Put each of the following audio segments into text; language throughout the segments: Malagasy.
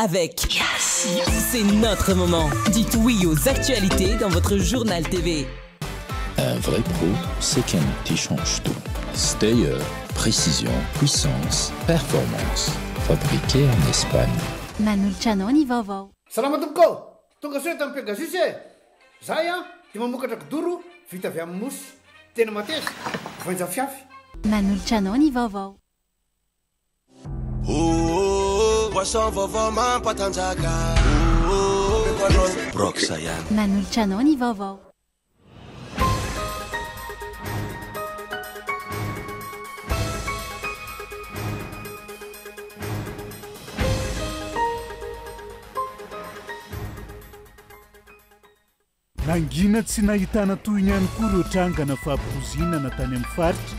Avec Yes C'est notre moment. Dites oui aux actualités dans votre journal TV. Un vrai pro, c'est qu'un outil change tout. Steyer, précision, puissance, performance. Fabriqué en Espagne. Manolotra anao ny vaovao. Salama tompoko ô! Tonga soa eto amin'ny Pegasus e! Zahay an dia mamokatra kidoro vita avy amin'ny mousse. Tena mateza, voainjafiafy. Manolotra anao ny vaovao. Manolotra anao ny vaovao. Nangina tsy nahitana tohiny ihany koa ireo trangana fahapoizinana tany amin'ny faritra,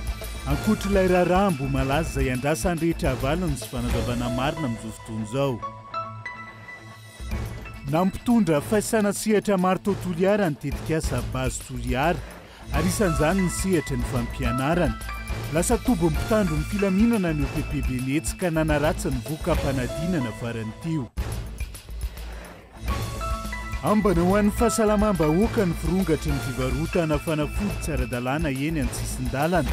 ankoatra ilay raharaha Ambohimalaza izay andrasan'ny rehetra valiny sy fanazavana marina amin'izao fotoana izao. Nampitondra faisana sehatra maro tao Toliara ny tetikasa Base Toliara ary isan'izany ny sehatry ny fampianarana. Lasa tobin'ny mpitandro ny filaminana ny EPP Benetsy ka nanaratsy ny voka-panadinana farany teo. Ambana ho an'ny fahasalamam-bahoaka ny firongatry ny fivarotana fanafody tsy ara-dalàna eny an-tsisin-dalana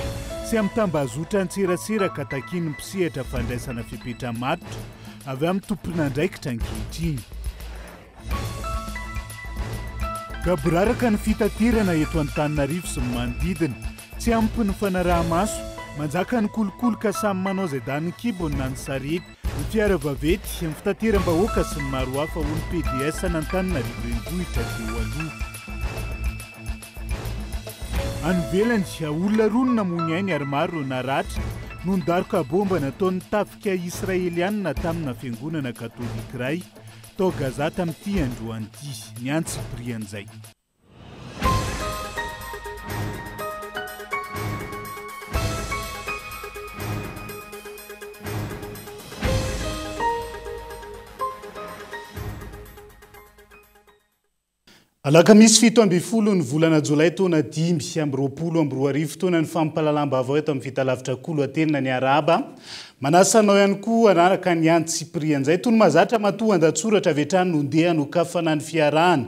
sy amin'ny tambazotran-tserasera ka takian'ny mpisehatra fandraisana fepetra matotra avy amin'ny tompon'andraikitra ankehitriny. Gaboraraka ny fitaterana eto Antananarivo sy ny manodidina. Tsy ampy ny fanaraha-maso, manjaka ny kolikoly ka samy manao izay danin'ny kibony na ny sarety. Ny fiara vaventy, ny fitateram-bahoaka sy ny maro hafa hoy ny PDS an'Antananarivo Renivohitra teo aloha. Any ivelany, olona roa no namoy ny ainy ary maro ireo naratra noho ny daroka baomba nataon'ny tafika israelianina tamina fiangonana katolika iray tao Gaza tamin'ity androany ity. Ny antsipirian'izay. Alakamisy 17 ny volana jolay taona 2025, fotoanan'ny fampahalalam-baovao eto amin'ny Fitalavitra Kolo Atenina ny arahaba. Manasa anao ihany koa hanaraka ny antsipirian'izay. Toy ny mahazatra matoa andatsoratra avy hatrany no ndeha hanokafana ny fiarahana.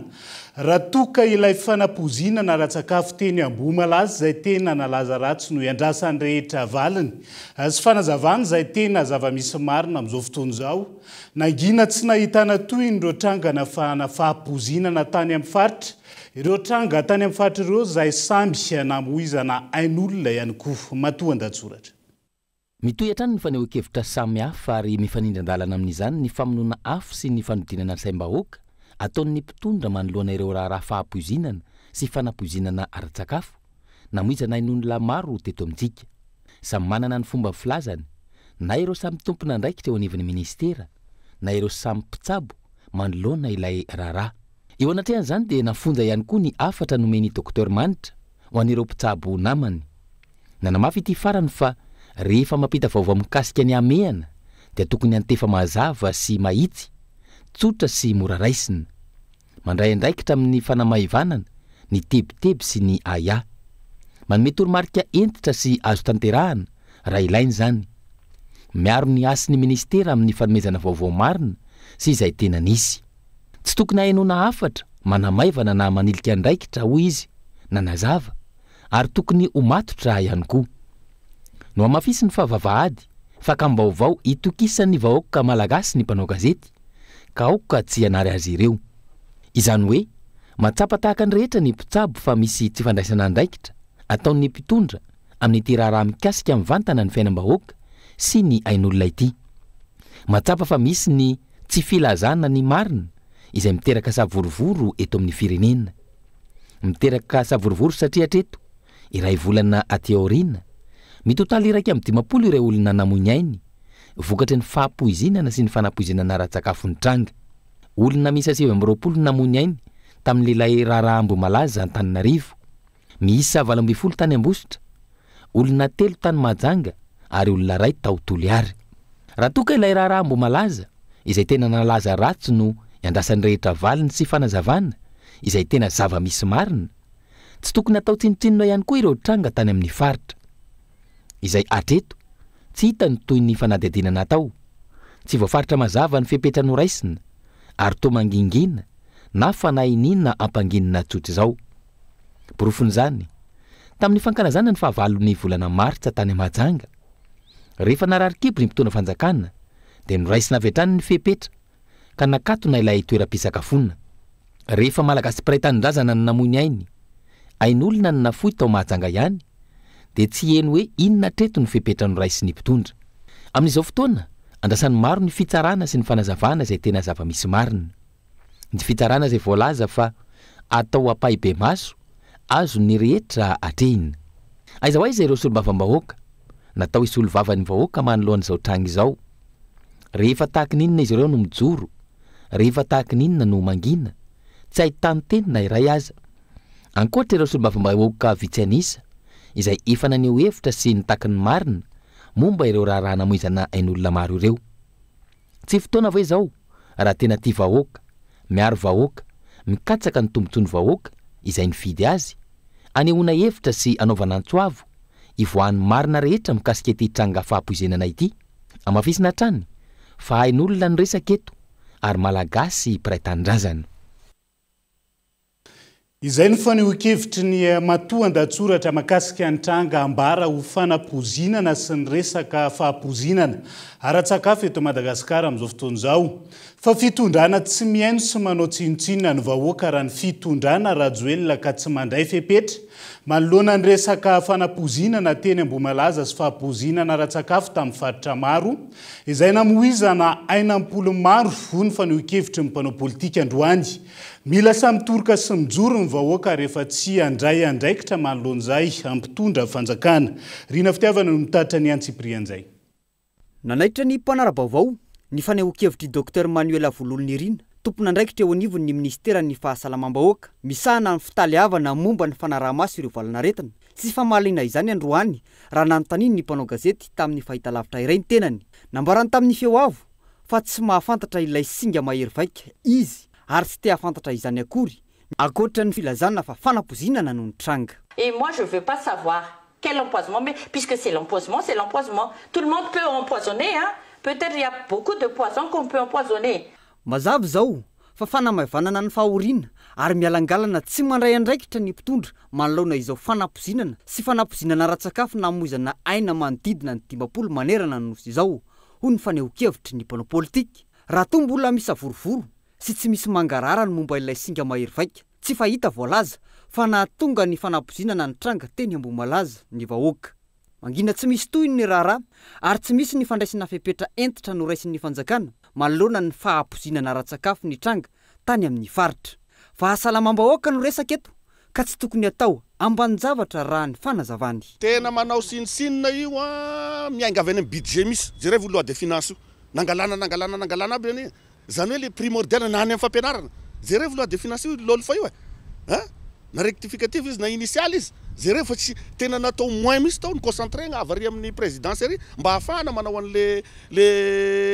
Raha toa ka ilay fanapoizinana ara-tsakafo teny Ambohimalaza izay tena nalaza ratsy no iandrasan'ny rehetra valiny sy fanazavana izay tena zava-misy marina amin'izao fotoana izao, nangina tsy nahitana tohiny ireo trangana fanafahapoizinana tany amin'ny faritra, ireo tranga tany amin'ny faritra ireo izay samy namoizana ain'olona ihany koa. Matoa an-dahatsoratra. Mitohy hatrany ny fanehoan-kevitra samihafa ary mifanindran-dalana amin'izany ny famonoana afo sy ny fanodinana ny saim-bahoaka ataon'ny mpitondra manoloana ireo raharaha fahapoizinana sy fanapoizinana ara-tsakafo namoizana ain'olona maro teto amintsika. Samy manana ny fomba filazany na ireo samy tompon'andraikitra eo anivon'ny minisitera na ireo samy mpitsabo manoloana ilay raharaha. Eo anatrehan'izany dia nafonja ihany koa ny hafatra nomen'i Docteur Manitra ho an'ireo mpitsabo namany. Nanamafy ity farany fa rehefa mampita vaovao mikasika ny hamehana dia tokony hantefa mazava sy mahitsy, tsotra sy mora raisina. Mandray andraikitra amin'ny fanamaivanana ny tebiteby sy ny ahiahy. Manome toromarika hentitra sy azo tanterahana raha ilaina izany. Miaro ny hasin'ny minisitera amin'ny fanomezana vaovao marina sy izay tena nisy. Tsy tokony hahenoana hafatra manamaivana na manilika andraikitra, hoy izy nanazava, ary tokony ho matotra ihany koa. Nohamafisiny fa vavahady, fakam-baovao itokisan'ny vahoaka malagasy ny mpanao gazety, ka aoka tsy hanary azy ireo. Izany hoe, mahatsapa tahaka ny rehetra ny mpitsabo fa misy tsy fandraisana andraikitra ataon'ny mpitondra amin'ity raharaha mikasika mivantana ny fiainam-bahoaka sy ny ain'olona ity. Mahatsapa fa misy ny tsy filazana ny marina izay miteraka savorovoro eto amin'ny firenena. Miteraka savorovoro satria hatreto, iray volana aty aoriana, mitotaly 51 ireo olona namoy ny ainy vokatry ny fahapoizinana sy ny fanapoizinana ara-tsakafo nitranga. Olona miisa 29 namoy ny ainy tamin'ilay raharaha Ambohimalaza Antananarivo. Miisa 18 tany Ambositra, olona telo tany Mahajanga ary olona iray tao Toliara. Raha toa ka ilay raharaha Ambohimalaza, izay tena nalaza ratsy no iandrasan'ny rehetra valiny sy fanazavana izay tena zava-misy marina, tsy tokony hatao tsinontsinona ihany koa ireo tranga tany amin'ny faritra, izay hatreto tsy hita ny tohin'ny fanadihadiana natao. Tsy voafaritra mazava ny fepetra noraisina ary toa mangingina na fanahy iniana ampanginina tsotr'izao. Porofon'izany, tamin'ny fankalazana ny fahavalon'ny volana martsa tany Mahajanga, rehefa narary kibo ny mpitondra fanjakana dia noraisina avy hatrany ny fepetra ka nakatona ilay toeram-pisakafoana. Rehefa Malagasy mpiray tanindrazana no namoy ny ainy, ain'olona no nafoy tao Mahajanga ihany, dia tsy heno hoe inona hatreto ny fepetra noraisin'ny mpitondra. Amin'izao fotoana, andrasan'ny maro ny fitsarana sy ny fanazavana izay tena zava-misy marina. Ny fitsarana izay voalaza fa atao ampahibemaso, azon'ny rehetra atrehina. Aiza ho aiza ireo solombavambahoaka, natao hisolo vava ny vahoaka manoloana izao tranga izao? Rehefa tahaky ny inona izy ireo no mijoro? Rehefa tahaky ny inona no mangina? Tsy ahitan-teny na iray aza. Ankoatra ireo solombavambahoaka vitsy an'isa, izay efa naneho hevitra sy nitaky ny marina momba ireo raharaha namoizana ain'olona maro ireo. Tsy fotoana ve izao raha tena tia vahoaka, miaro vahoaka, mikatsaka ny tombotsoan'ny vahoaka izay nifidy azy, anehoana hevitra sy anaovana antso avo, ivoahan'ny marina rehetra mikasika ity tranga fahapoizenana ity? Hamafisina hatrany fa hain'olona ny resaka eto ary Malagasy mpiray tanindrazana. Izay no fanehoan-kevitry ny matoandatsoratra makasika ny tranga ambara ho fanapoizinana sy ny resaka fahapoizinana ara-tsakafo eto Madagasikara amin'izao fotoana izao. Fa fitondrana tsy mihaino sy manao tsinontsinona ny vahoaka raha ny fitondrana Rajoelina ka tsy mandray fepetra manoloana ny resaka fanapoizinana teny Ambohimalaza sy fahapoizinana ara-tsakafo tamin'ny faritra maro izay namoizana aina am-polony maro, hoy ny fanehoan-kevitry ny mpanao politika androany. Mila samy mitoroka sy mijoro ny vahoaka rehefa tsy handray andraikitra manoloana izay hampitondra fanjakana. Rina Fitiavana no mitatitra ny antsipirian'izay. Nanaitra ny mpanara-baovao ny fanehoan-kevitr'i Docteur Manuela Vololonirina, tompon'andraikitra eo anivon'ny minisiteran'ny Fahasalamam-bahoaka, misahana ny fitaleavana momba ny fanaraha-maso ireo valanaretina sy famaliana izany androany raha nanontanian'ny mpanao gazety tamin'ny fahitalavitra iray ny tenany. Nambarany tamin'ny feo avo fa tsy mahafantatra ilay singa mahery vaika izy ary tsy te hahafantatra izany akory, ankoatra ny filazana fa fanapoizinana no nitranga. Et moi je veux pas savoir quel empoisonnement mais puisque c'est l'empoisonnement c'est l'empoisonnement tout le monde peut empoisonner hein peut-être il y a beaucoup de poisons qu'on peut empoisonner. Mazava izao fa fanamaivanana ny fahoriana ary mialangalana tsy mandray andraikitra ny mpitondra manoloana izao fanapoizinana sy fanapoizinana ara-tsakafo namoizana aina manodidina ny 50 manerana ny Nosy izao hoy ny fanehoan-kevitry ny mpanao politika. Raha toa mbola misavorovoro sy tsy misy mangarahara ny momba ilay singa mahery vaika tsy fahita voalaza fa nahatonga ny fanapoizinana nitranga teny Ambohimalaza ny vahoaka. Mangina tsy misy tohiny ny raharaha ary tsy misy ny fandraisana fepetra hentitra noraisin'ny fanjakana manoloana ny fahapoizinana ara-tsakafo nitranga tany amin'ny faritra. Fahasalamam-bahoaka no resaka eto ka tsy tokony atao ambanin-javatra raha ny fanazavany. Tena manao sinosinona io an, miainga avy any amin'ny budget misy, jerevo io loi de finance io, nangalana nangalana nangalana aby anie, zany hoe le primordial na any amin'ny fampianarana, jerevo loi de finance io lolfa io e, an, na rectificative izy na initiale izy, jerevo fa tsy, tena natao moins mihitsy tao, ni-concentrer-na avy ary amin'ny présidence ary mba ahafahana manao an'le le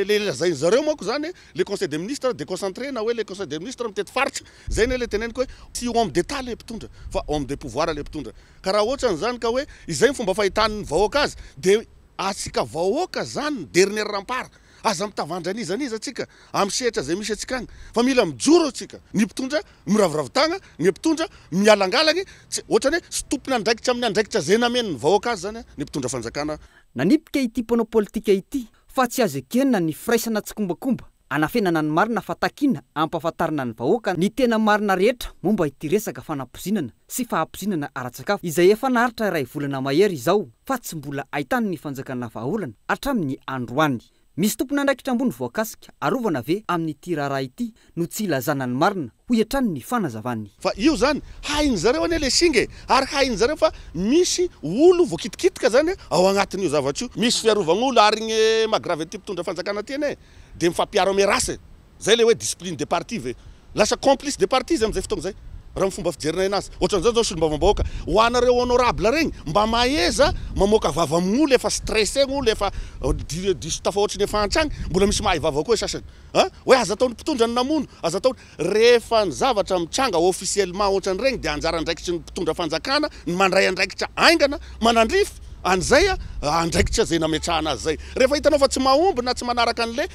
le lazain'ny zareo manko zany le conseil des ministres déconcentré na hoe le conseil des ministres mitety faritra, Zay anie le teneniko hoe tsy homme d'Etat le mpitondra fa homme de pouvoir le mpitondra. Ka raha ohatrany zany ka hoe izay ny fomba fahitan'ny vahoaka azy de atsika vahoaka zany ny dernier rempart. Aza mitavandra an'iza n'iza atsika amin'ny sehatra zay misy atsika agny fa mila mijoro atsika. Ny mpitondra miraviravy tagna, ny mpitondra mialangalagny, tsy ohatrany hoe tsy tompon'andraikitra amin'ny andraikitra zay namen'ny vahoaka azy zany ny mpitondra fanjakana. Nanipika ity mpanao politika ity fa tsy azo ekena ny firaisana tsikombakomba Anafenana ny marina fa takiana ampahafantarina ny vahoaka ny tena marina rehetra momba ity resaka fanapoizinana sy fahapoizinana ara-tsakafo izay efa naharitra iray volana mahery izao fa tsy mbola ahitan'ny fanjakana vahaolana hatramin'ny androany. Misy tompon'andraikitra ambony voakasika arovana ve amin'ity raharaha ity no tsy ilazana ny marina, hoy hatrany ny fanazavany. Fa io zany hain zareo anie le singa e! Ary hain zareo fa misy olo voakitikitika zany ao agnatin'io zavatra io. Misy fiarovagn'olo ary gny maha grave an'ity mpitondra fanjakana ty anie de mifampiaro ame race e! Zay le hoe discipline de parti ve? Lasa complice de parti izy amzay fotoagna zay raha ny fomba fijerinay anazy. Ohatran'izao zao solombavambahoaka, ho anareo honorable regny mba maheza mamoaka vava amin'olo efa stressé gn'olo efa diso tafahoatry ny efa antragny, mbola misy mahay vava koa e sasany a! Hoe aza ataon'ny mpitondra ny namono, aza atao, rehefa ny zavatra mitranga officiellement ohatran'ireny dia anjara andraikitry ny mpitondra fanjakana ny mandray andraikitra haingana manandrify. an'izay andraikitra izay nametrahana azy izay. Rehefa hitanao fa tsy mahomby na tsy manaraka an'le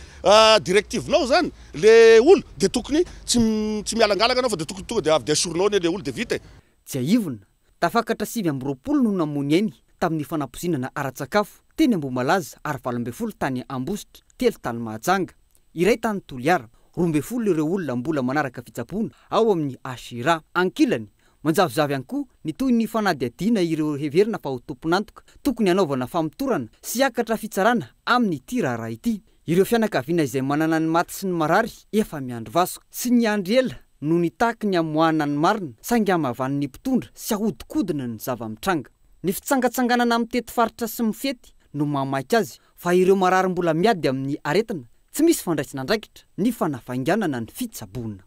directive-nao izany le olo dia tokony tsy tsy mialangalana anao fa dia tokony tonga dia avy dia asorinao anie le olo dia vita e. Tsiahivina, tafakatra 29 no namoy ny ainy tamin'ny fanapoizinana ara-tsakafo teny Ambohimalaza ary 18 tany Ambositra, telo tany Mahajanga, iray tany Toliara. 12 ireo olona mbola manaraka fitsaboana ao amin'ny HIRA. Ankilany, manjavozavo ihany koa ny tohin'ny fanadihadiana ireo heverina fa ho tompon'antoka tokony hanaovana famotorana sy hiakatra fitsarana amin'ity raharaha ity. Ireo fianakaviana izay manana ny maty sy ny marary efa miandry vasoka sy niandry ela no nitaky ny hamoahana ny marina saingy hamavanin'ny mpitondra sy ahodikodina ny zava-mitranga. Ny fitsangatsanganana mitety faritra sy mifety no mahamaika azy fa ireo marary mbola miady amin'ny aretina tsy misy fandraisana andraikitra ny fanafainganana ny fitsaboana.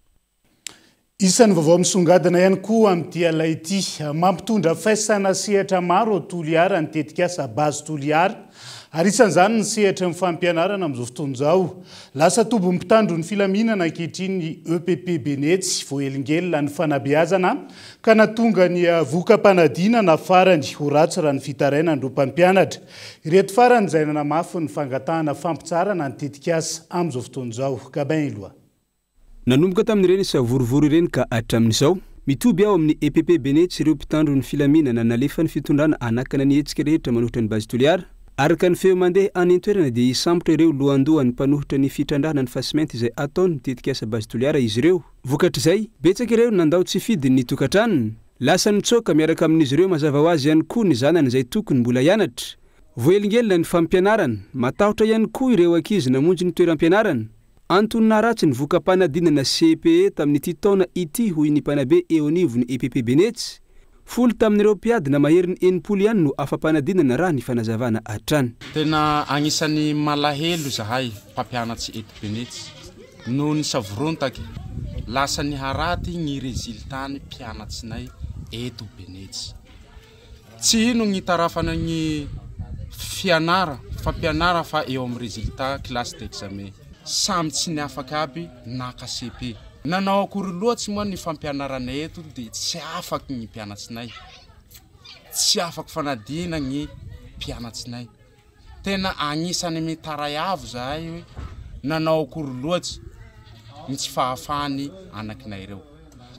Isan'ny vaovao misongadina ihany koa amin'ity alina ity, mampitondra faisana sehatra maro ao Toliara ny tetikasa Base Toliara ary isan'izany ny sehatry ny fampianarana amin'izao fotoana izao. Lasa tobin'ny mpitandro ny filaminana ankehitriny ny EPP Benetsy, voahelingelina ny fanabeazana ka nahatonga ny voka-panadinana farany ho ratsy raha ny fitarainan'ireo mpampianatra. Ireto farany izay nanamafy ny fangatahana fampitsaharana ny tetikasa amin'izao fotoana izao. Gabin Eloi. Nanomboka tamin'ireny savorovoro ireny ka hatramin'izao, mitoby ao amin'ny EPP Benetsy ireo mpitandro ny filaminana nalefan'ny fitondrana hanakana ny hetsika rehetra manohitra ny Base Toliara. Araka ny feo mandeha any an-toerana dia hisambotra ireo lohandohan'ny mpanohitra ny fitrandrahana ny fasimainty izay ataon'ny tetikasa Base Toliara izy ireo. Vokatr'izay, betsaka ireo nandao tsy fidiny ny tokantranony. Lasa nitsoaka miaraka amin'izy ireo mazava ho azy ihany koa ny zanany izay tokony mbola hianatra. Voahelingelina ny fampianarana, matahotra ihany koa ireo ankizy namonjy ny toeram-pianarana. Antony naharatsy ny voka-panadinana CEPE tamin'ity taona ity hoy ny mpanabe eo anivon'ny EPP Benetsy. 10 tamin'ireo mpiadina maherin'ny 60 ihany no afa-panadinana raha ny fanazavana hatrany. Tena agnisan'ny malahelo zahay mpampianatsy eto Benetsy noho ny savorontaky lasa niharaty gny résultat-ny mpianatsinay eto Benetsy. Tsy ino gny itarafana gny fianara, fampianara fa eo amin'ny résultat classe d'examen. Samy tsy niafaka aby naka cepe. Nanao akory loatsy moa ny fampianaranay eto de tsy afaky gny mpianatsinay. Tsy afaky fanadina gny mpianatsinay. Tena agnisan'ny mitaray avo zahay hoe nanao akory loatsy ny tsy fahafahan'ny anakinay ireo.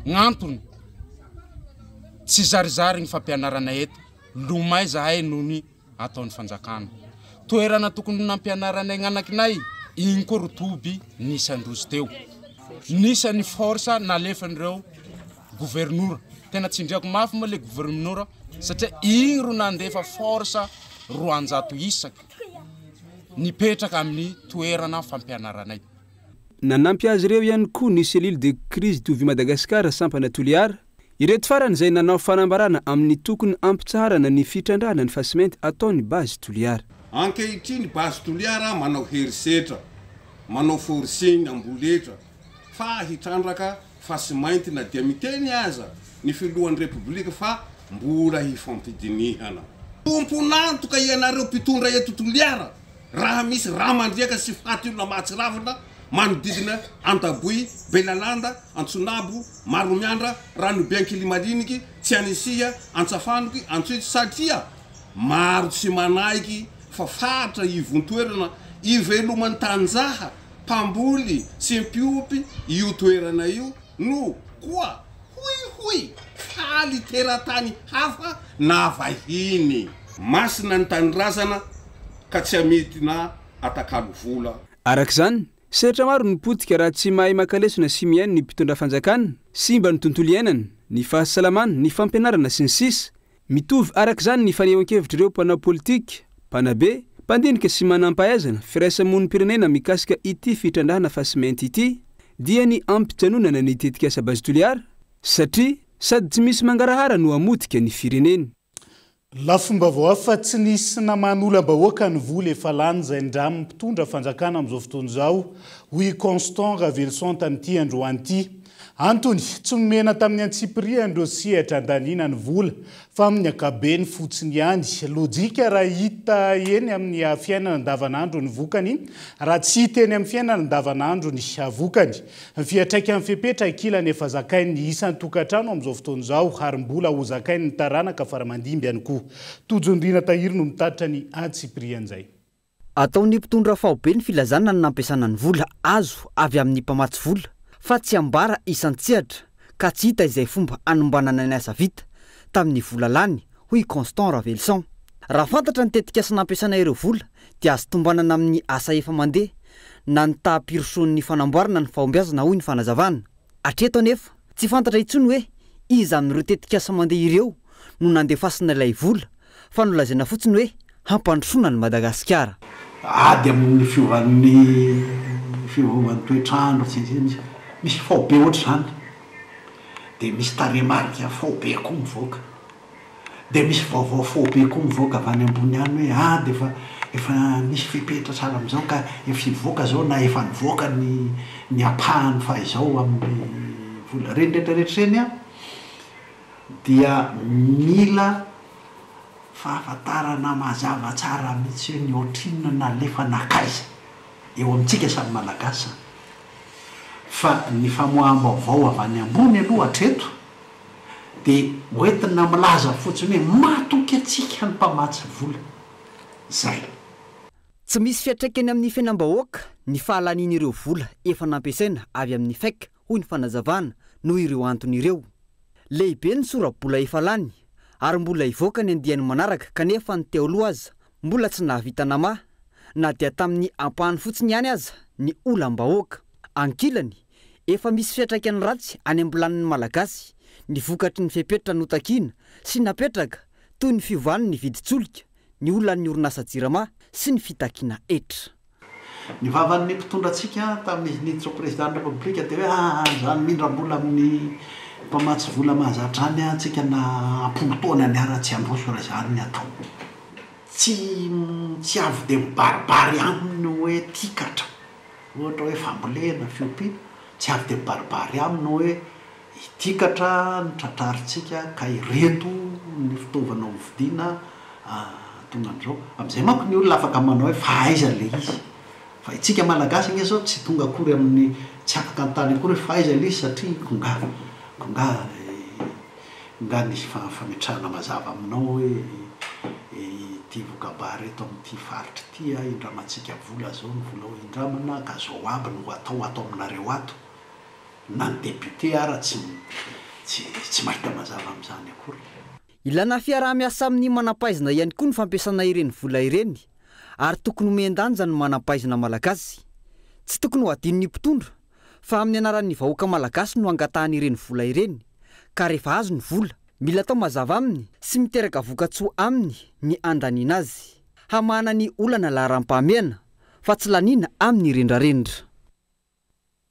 Gn'antony, tsy zarizary ny fampianarana eto, lomay zahay noho ny ataon'ny fanjakana. Toerana tokony nampianaranay gn'anakinay, igny koa ro toby nisy androzy teo. Nisy ny force nalefan'ireo governora. Tena tsindriako mafy moa le governora satria igny ro nandefa force 200 isaky nipetraka amin'ny toerana fampianaranay. Nanampy azy ireo ihany koa ny Cellule de crise Tovi Madagascar sampana Toliara. Ireto farany izay nanao fanambarana amin'ny tokony hampitsaharana ny fitrandrahana ny fasimainty ataon'ny Base Toliara. Ankehitriny Base Toliara manao herisetra, manao forcing amboletra fa hitrandraka fasimainty na dia miteny aza ny filohan'ny Repoblika fa mbola hifampidinihana. Tompon'antoka ianareo mpitondra eto Toliara raha misy rà mandriaka sy faty olona mahatsiravina manodidina Andaboy, Belalanda, Antsonabo, Maromiandra, Ranobe Ankilimaliniky, Tsianisiha, Antsafanoky, Antsohihy satria maro tsy manaiky fa faritra ivon-toerana iveloman'ny tanjaha mpamboly sy mpiompy io toerana io no koa hoy hoy faly teratany hafa na vahiny. Masina ny tanindrazana ka tsy amidy na atakalo vola. Araka izany, sehatra maro no potika raha tsy mahay maka lesona sy mihaino ny mpitondra fanjakana, simba ny tontolo iainana, ny fahasalamana, ny fampianarana sy ny sisa Mitovy araka izany ny fanehoan-kevitr'ireo mpanao politika, mpanabe, mpandinika sy manampahaizana, firaisamonim-pirenena mikasika ity fitrandrahana fasimainty ity, dia ny hampijanonana ny tetikasa Base Toliara, satria sady tsy misy mangarahara no hamotika ny firenena. Lafim-baovao hafa, tsy nisy naman'olam-bahoaka ny vola efa lany izay nindramin'ny mpitondra fanjakana amin'izao fotoana izao, hoy i Constant Raveloson tamin'ity androany ity. Antony, tsy nomena tamin'ny antsipiriany ireo sehatra andaniana ny vola fa amin'ny ankabeny fotsiny ihany. Lojika raha hita eny amin'ny fiainana andavanandro ny vokany, raha tsy hita eny amin'ny fiainana andavanandro ny vokany. Ny fiantraikan'ny fepetra ankilany efa zakain'ny isan-tokantrano amin'izao fotoana izao ary mbola ho zakain'ny taranaka faramandimby ihany koa. Tojo Ndriana Tahiry no mitatitra ny antsipirian'izay. Ataon'ny mpitondra faobe ny filazana ny nampiasana ny vola azo avy amin'ny mpamatsy vola fa tsy ambara isan-tsehatra ka tsy hita izay fomba hanombanana ny asa vita tamin'ny vola lany, hoy i Constant Ravelison. Raha fantatra ny tetikasa nampiasana ireo vola dia azo tombanana amin'ny asa efa mandeha na ny taham-pirosoan'ny fanamboarana ny fahombiazana, hoy ny fanazavana. Hatreto anefa, tsy fantatra intsony hoe iza amin'ireo tetikasa mandeha ireo no nandefasana ilay vola fa nolazaina fotsiny hoe hampandrosoana an'i Madagasikara. Ady amin'ny fiovan'ny fiovaovan'ny toetr'andro sy ny sisa Misy misy faobe ohatr'izany dia misy tarehimarika faobe koa mivoaka. Dia misy vaovao faobe koa mivoaka avy any ambony any hoe ah dia efa efa nisy fepetra sahala amin'izao ka efa hivoaka izao na efa nivoaka ny ny ampahany fahizao amin'ny vola. Ireny rehetra rehetra ireny an dia mila fahafantarana mazava tsara mihitsy hoe ny ohatrinona nalefa nankaiza eo amintsika samy Malagasy izany. Fa ny famoaham-baovao avy any ambony aloha hatreto dia hoentina milaza fotsiny hoe matoky antsika ny mpamatsy vola. Zay. Tsy misy fiantraikany amin'ny fiainam-bahoaka ny fahalanian'ireo vola efa nampiasaina avy amin'ny FEC, hoy ny fanazavana, noho ireo antony ireo. Lehibe ny sora-bola efa lany ary mbola hivoaka ny andiany manaraka kanefa ny teo aloha aza mbola tsy nahavita namaha na dia tamin'ny ampahany fotsiny ihany aza ny olam-bahoaka. Ankilany, Efa misy fiantraikany ratsy any am-bilanin'ny Malagasy ny vokatry ny fepetra notakiana sy napetraka toy ny fiovan'ny vidin-tsolika, ny olan'ny orinasa Jirama sy ny fitakiana hetra. Ny vavan'ny mpitondra antsika tamin'izy niditra ho Président-n'ny République dia hoe aa izany mindram-bola amin'ny mpamatsy vola mahazatra izany antsika na am-polo taona niara tsy handroso raha izany ny atao. Tsy tsy avy dia mibaribary aminy hoe tikatra. Ohatra hoe fambolena, fiompiana, tsy avy dia mibaribary aminy hoe hitikatra ny tratrarintsika ka ireto ny fitaovana hovidiana hahatonga an'izao. Amin'izay manko ny olona afaka manao hoe fa aiza ilay izy? Fa itsika Malagasy ange izao tsy tonga akory amin'ny, tsy afaka hanontany akory hoe fa aiza ilay izy satria kongaha, kongaha. Nga nisy fametrahana mazava aminao hoe ity voka-bary eto amin'ity faritra ity a, indramantsika vola zao ny vola ho indramana ka zao aby no ho atao ato aminareo ato, na ny député ara tsy tsy tsy mahita mazava amin'izany akory. Ilana fiaraha-miasa amin'ny manampahaizana ihany koa ny fampiasana ireny vola ireny ary tokony homen-danja ny manampahaizana malagasy. Tsy tokony ho adinon'ny mpitondra fa amin'ny anaran'ny vahoaka malagasy no angatahany ireny vola ireny ka rehefa azo ny vola, mila atao mazava aminy sy miteraka vokatsoa aminy ny andaniana azy. Hamahana ny olana laharam-pahamehana fa tsy laniana amin'ny rendrarendra.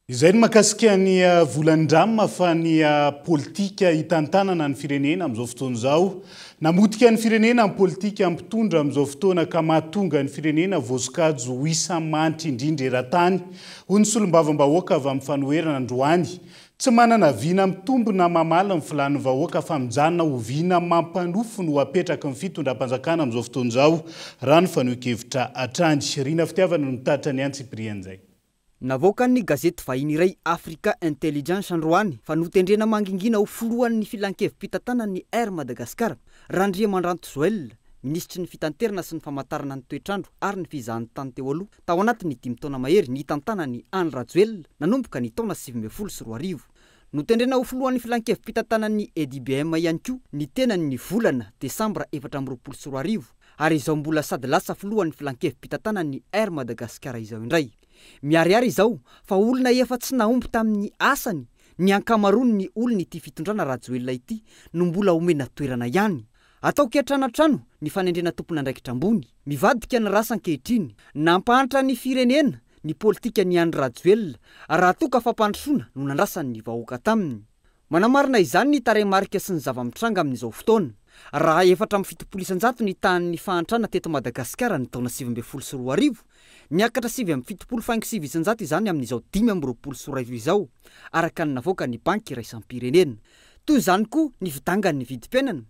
Izay ny mahakasika ny volan'ny Dram fa ny politika hitantanana ny firenena amin'izao fotoana izao. Namotika ny firenena ny politika mpitondra amin'izao fotoana ka mahatonga ny firenena voasokajy ho isan'ny mahantra indrindra eran-tany. Hoy ny solombavambahoaka avy amin'ny fanoherana androany. Tsy manana vina mitombo na mamaly ny filàn'ny vahoaka fa mijanona ho vina mampanofy no apetraky ny fitondram-panjakana amin'izao fotoana izao, raha ny fanehoan-kevitra hatrany. Rina Fitiavana no nitatitra ny antsipirian'izay. Navoakan'ny gazety vahiny iray Africa Intelligence androany fa notendrena mangingina ho filohan'ny filankevi-pitantanan'ny Air Madagascar, Randriamandranto Joël, minisitry ny fitanterana sy ny famantarana ny toetr'andro ary ny fizahantany teo aloha, tao anatin'ny dimy taona mahery nitantanan'i Andry Rajoelina nanomboka ny taona 2019. Notendrena ho filohan'ny filankevi-pitantanan'ny EDBM ihany koa ny tenany ny volana desambra 2024 ary izao mbola sady lasa filohan'ny filankevi-pitantanan'ny Air Madagascar izao indray. Miharihary izao fa olona efa tsy nahomby tamin'ny asany ny ankamaroan'ny olon'ity fitondrana Rajoelina ity no mbola omena toerana ihany. Atao kiantranoantrano ny fanendrena tompon'andraikitra ambony. Mivadika ny rasa ankehitriny. Nampahantra ny firenena ny politikan'i Andry Rajoelina raha toa ka fampandrosoana no nandrasan'ny vahoaka taminy. Manamarina izany ny tarehimarika sy ny zava-mitranga amin'izao fotoana. Raha 74% ny tahan'ny fahantrana teto Madagasikara ny taona 2019, Miakatra 79,9% izany amin'izao 2025 izao, araka ny navoakan'ny Banky iraisam-pirenena. Toy izany koa ny fidangan'ny vidim-piainana.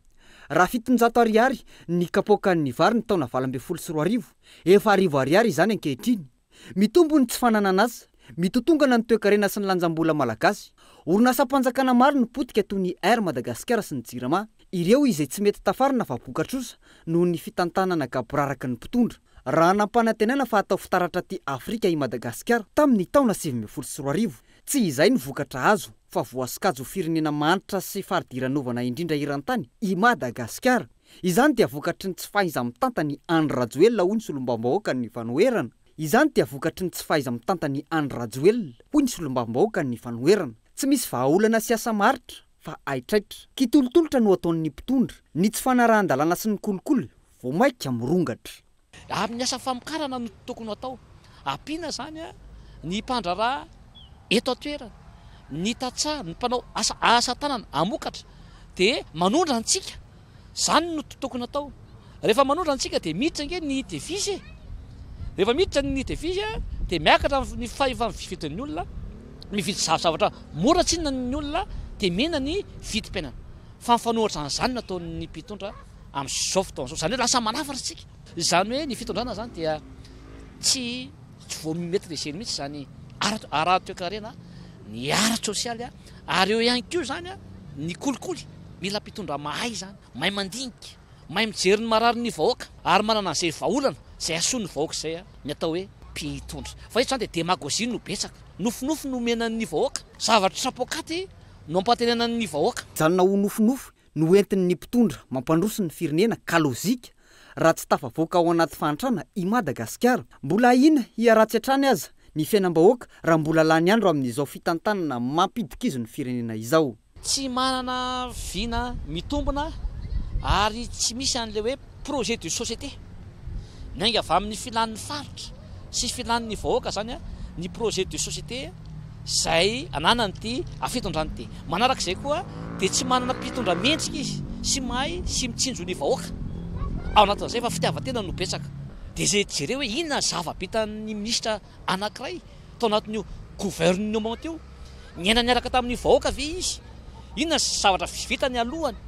Raha 700 ariary ny kapoakan'ny vary ny taona 2018, efa 1000 ariary izany ankehitriny. Mitombo ny tsy fananan'asa, mitotongana ny toekarena sy ny lanjam-bola malagasy. Orinasam-panjakana maro no potika toy ny Air Madagasikara sy ny Jirama. Ireo izay tsy mety tafarina fa boka-trosa noho ny fitantanana gaboraraka ny mpitondra. Raha nampanantenaina fa hatao fitaratra aty Afrika i Madagasikara tamin'ny taona 2019, tsy izay ny vokatra azo fa voasokajy ho firenena mahantra sy faridiran'ovana indrindra eran-tany i Madagasikara. Izany dia vokatry ny tsy fahaiza-mitantan'i Andry Rajoelina, hoy ny solombavambahoakan'ny fanoherana. Izany dia vokatry ny tsy fahaiza-mitantan'i Andry Rajoelina, hoy ny solombavambahoakan'ny fanoherana. Tsy misy vahaolana sy asa maharitra fa haitraitra. Kitolotolotra no ataon'ny mpitondra. Ny tsy fanarahan-dalàna sy ny kolikoly vao mainka mirongatra. Amin'ny asa famokarana no tokony ho atao. Ampiana izany ny mpandraharaha eto an-toerana, ny tantsaha, ny mpanao asa asa tanana hamokatra dia manondra antsika. Izany no tokony atao. Rehefa manondra antsika dia miditra ange ny devise e. Rehefa miditra ny devise dia miakatra ny fahefa-mividin'ny olona, mividy zavatra mora tsinona ny olona dia mihena ny vidim-piainana. Fa mifanohitra an'izany no ataon'ny mpitondra amin'izao fotoana izao. Izany hoe lasa manafatra isika. Izany hoe ny fitondrana izany dia tsy tsy vao mi-maitriser mihitsy izany ara-toekarena, ny ara-tsosialy ary eo ihany koa izany ny kolikoly. Mila mpitondra mahay izany, mahay mandinika, mahay mijery ny marary ny vahoaka ary manana an'izay vahaolana izay hahasoa ny vahoaka izay ny atao hoe mpitondra. Fa eto izany dia demagogie no betsaka. Nofinofy no omena ny vahoaka, zavatra poakaty no ampantenena ny vahoaka. Mijanona ho nofinofy no entin'ny mpitondra mampandroso ny firenena ka lozika raha tsy tafavoaka ao anaty fahantrana i Madagasikara. Mbola ahiana hiharatsy hatrany aza ny fiainam-bahoaka raha mbola lany andro amin'izao fitantanana mampidi-kizo ny firenena izao. Tsy manana vina mitombina ary tsy misy an'ilay hoe projet de société. Miainga avy amin'ny filan'ny faritra sy filan'ny vahoaka izany ny projet de société izay ananan'ity fitondrana ity. Manaraka izay koa dia tsy manana mpitondra mendrika izy sy mahay sy mitsinjo ny vahoaka ao anatin'izay fa fitiavan-tena no betsaka. Dia izay jereo hoe inona ny zava-bitan'ny minisitra anankiray tao anatin'io gouvernement io. Niaina niaraka tamin'ny vahoaka ve izy? Inona ny zavatra vitany alohany?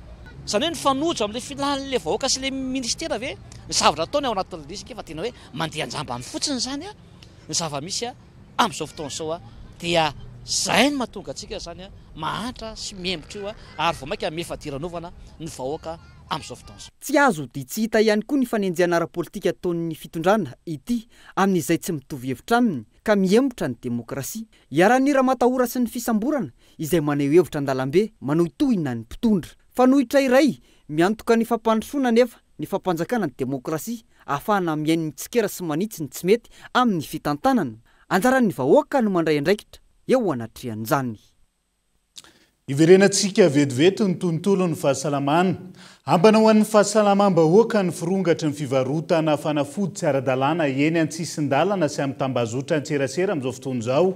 Izany hoe nifanojo amin'ilay filan'ilay vahoaka sy ilay ministera ve ny zavatra ataony ao anatin'ilay izy? Fa tena hoe mandeha an-jambany fotsiny izany ny zava-misy amin'izao fotoana izao dia izay no mahatonga antsika izany mahantra sy mihemotra io ary vao mainka mifa-diranovana ny vahoaka amin'izao fotoana izao. Tsy azo dia tsy hita ihany koa ny fanenjehana ara-politika ataon'ny fitondrana ity amin'izay tsy mitovy hevitra aminy ka mihemotra ny demokrasia. Iharan'ny ramatahora sy ny fisamborana izay maneho hevitra an-dalambe manohitohina ny mpitondra. Fanoitra iray miantoka ny fampandrosoana anefa ny fampanjakana ny demokrasia ahafahana mihaino ny tsikera sy manitsy ny tsy mety amin'ny fitantanana. Anjaran'ny vahoaka no mandray andraikitra eo anatrehan'izany. Hiverenantsika vetivety ny tontolon'ny fahasalamana. Ambana ho an'ny fahasalamam-bahoaka ny firongatry ny fivarotana fanafody tsy ara-dalàna eny an-tsisin-dalana sy amin'ny tambazotran-tserasera amin'izao fotoana izao.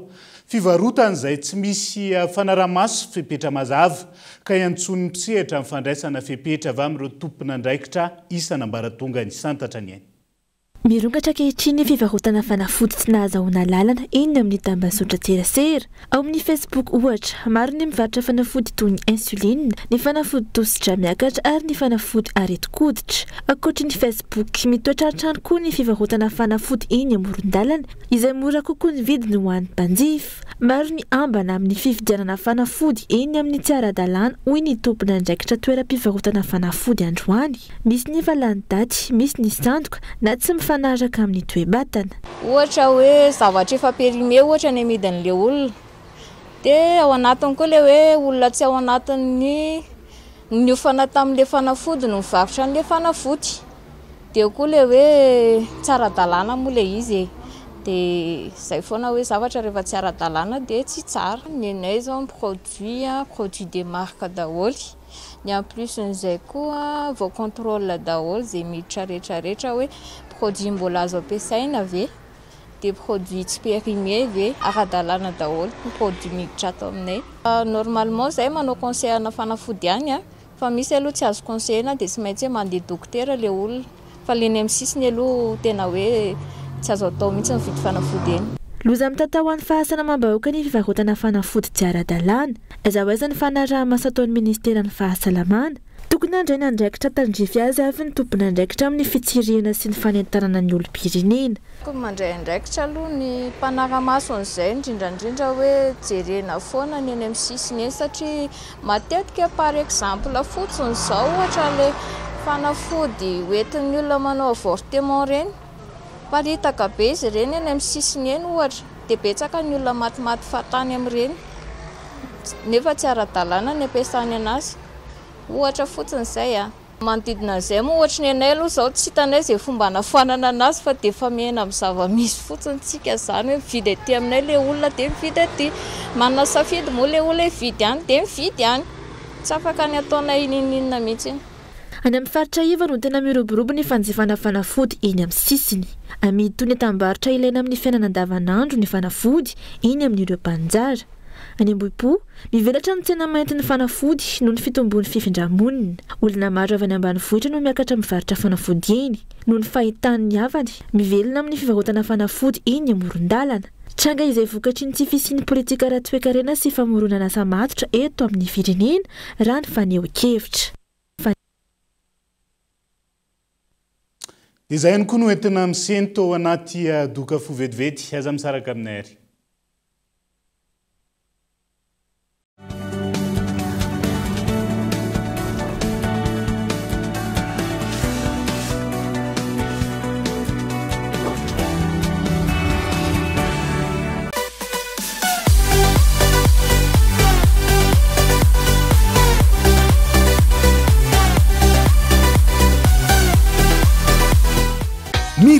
Fivarotana izay tsy misy fanaraha-maso sy fepetra mazava ka iantsoan'ny mpisehatra ny fandraisana fepetra avy amin'ireo tompon'andraikitra isan'ambaratongany. Santatra ny aina. Mirongatra ankehitriny ny fivarotana fanafody tsy nahazahoana alalana eny amin'ny tambazotran-tserasera. Ao amin'ny Facebook ohatra, maro ny mivarotra fanafody toy ny insuline, ny fanafody tosidra miakatra ary ny fanafody aretin-koditra. Ankoatry ny Facebook, mitoetra hatrany koa ny fivarotana fanafody eny amoron-dalana, izay mora kokoa ny vidiny ho an'ny mpanjifa. Maro ny ambana amin'ny fividianana fanafody eny amin'ny tsy ara-dalàna, hoy ny tompon'andraikitra toeram-pivarotana fanafody androany. Misy ny efa lany daty, misy ny sandoka na tsy mifanaraka amin'ny toe-batana. Ohatra hoe zavatra efa périmé ohatra ny amidin'ilay olona. Dia ao anatiny koa ilay hoe olona tsy ao anatin'ny niofana tamin'ilay fanafody no mivarotra an'ilay fanafody. Dia eo koa ilay hoe tsy ara-dalàna moa ilay izy e. Dia izay foana hoe zavatra rehefa tsy ara-dalàna dia tsy tsara. Ny anay izao ny produit, produit de marque daholo. Ny en plus n'izay koa vao contrôle daholo izay miditra rehetra rehetra hoe produit mbola azo ampiasaina ve, dia produit tsy périmé ve, ara-dalàna daholo ny produit miditra ato aminay. Normalement izahay manao conseil ana fanafody ihany fa misy aloha tsy azo conseiller-na dia tsy maintsy hoe mandeha dokotera ilay olona fa ilay eny amin'ny sisiny aloha tena hoe Tsy azo atao mihitsy ny mividy fanafody eny. Loza mitatao ho an'ny fahasalamam-bahoaka ny fivarotana fanafody tsy ara-dalàna. Aiza ho aiza ny fanaraha-maso ataon'ny minisiteran'ny fahasalamana? Tokony handray ny andraikitra tandrify azy avy ny tompon'andraikitra amin'ny fitsirihana sy ny fanentanana ny olom-pirenena. Tokony mandray andraikitra aloha ny mpanara-maso an'izay, indrindra indrindra hoe jerena foana ny eny amin'ny sisiny eny satria matetika par exemple fotsiny izao ohatra ilay fanafody hoentin'ny olona manao avortement ireny, Miparitaka be izy ireny eny amin'ny sisiny eny ohatra, dia betsaka ny olona matimaty fahatany amin'ireny nefa tsy ara-dalàna ny ampiasany anazy. Ohatra fotsiny izay a. Manodidina an'izay moa ohatry ny anay aloha izao tsy hitanay izay fomba hanafoanana anazy fa dia efa miaina amin'ny zava-misy fotsiny tsika izany hoe mividy aty aminay ilay olona dia mividy aty. Manana safidy moa ilay olona hividy any dia mividy any. Tsy afaka ny ataonay n'inon'inona mihitsy. Any amin'ny faritra iva no tena miroborobo ny fanjifana fanafody eny amin'ny sisiny. Amidy toy ny entam-barotra ilaina amin'ny fiainana andavanandro ny fanafody eny amin'ireo mpaninjara. Any Ambohipo, mivelatra ny tsena maintin'ny fanafody noho ny fitombon'ny fifindra-monina. Olona maro avy any ambanivohitra no miakatra mivarotra fanafody eny, noho ny fahitany ny havany mivelona amin'ny fivarotana fanafody eny amoron-dalana. Tranga izay vokatry ny tsy fisian'ny politika ara-toekarena sy famoronana asa matotra eto amin'ny firenena, raha ny fanehoan-kevitra. Dia izay ihany koa no entina misento ao anaty doka fo vetivety. Aza misaraka aminay ary.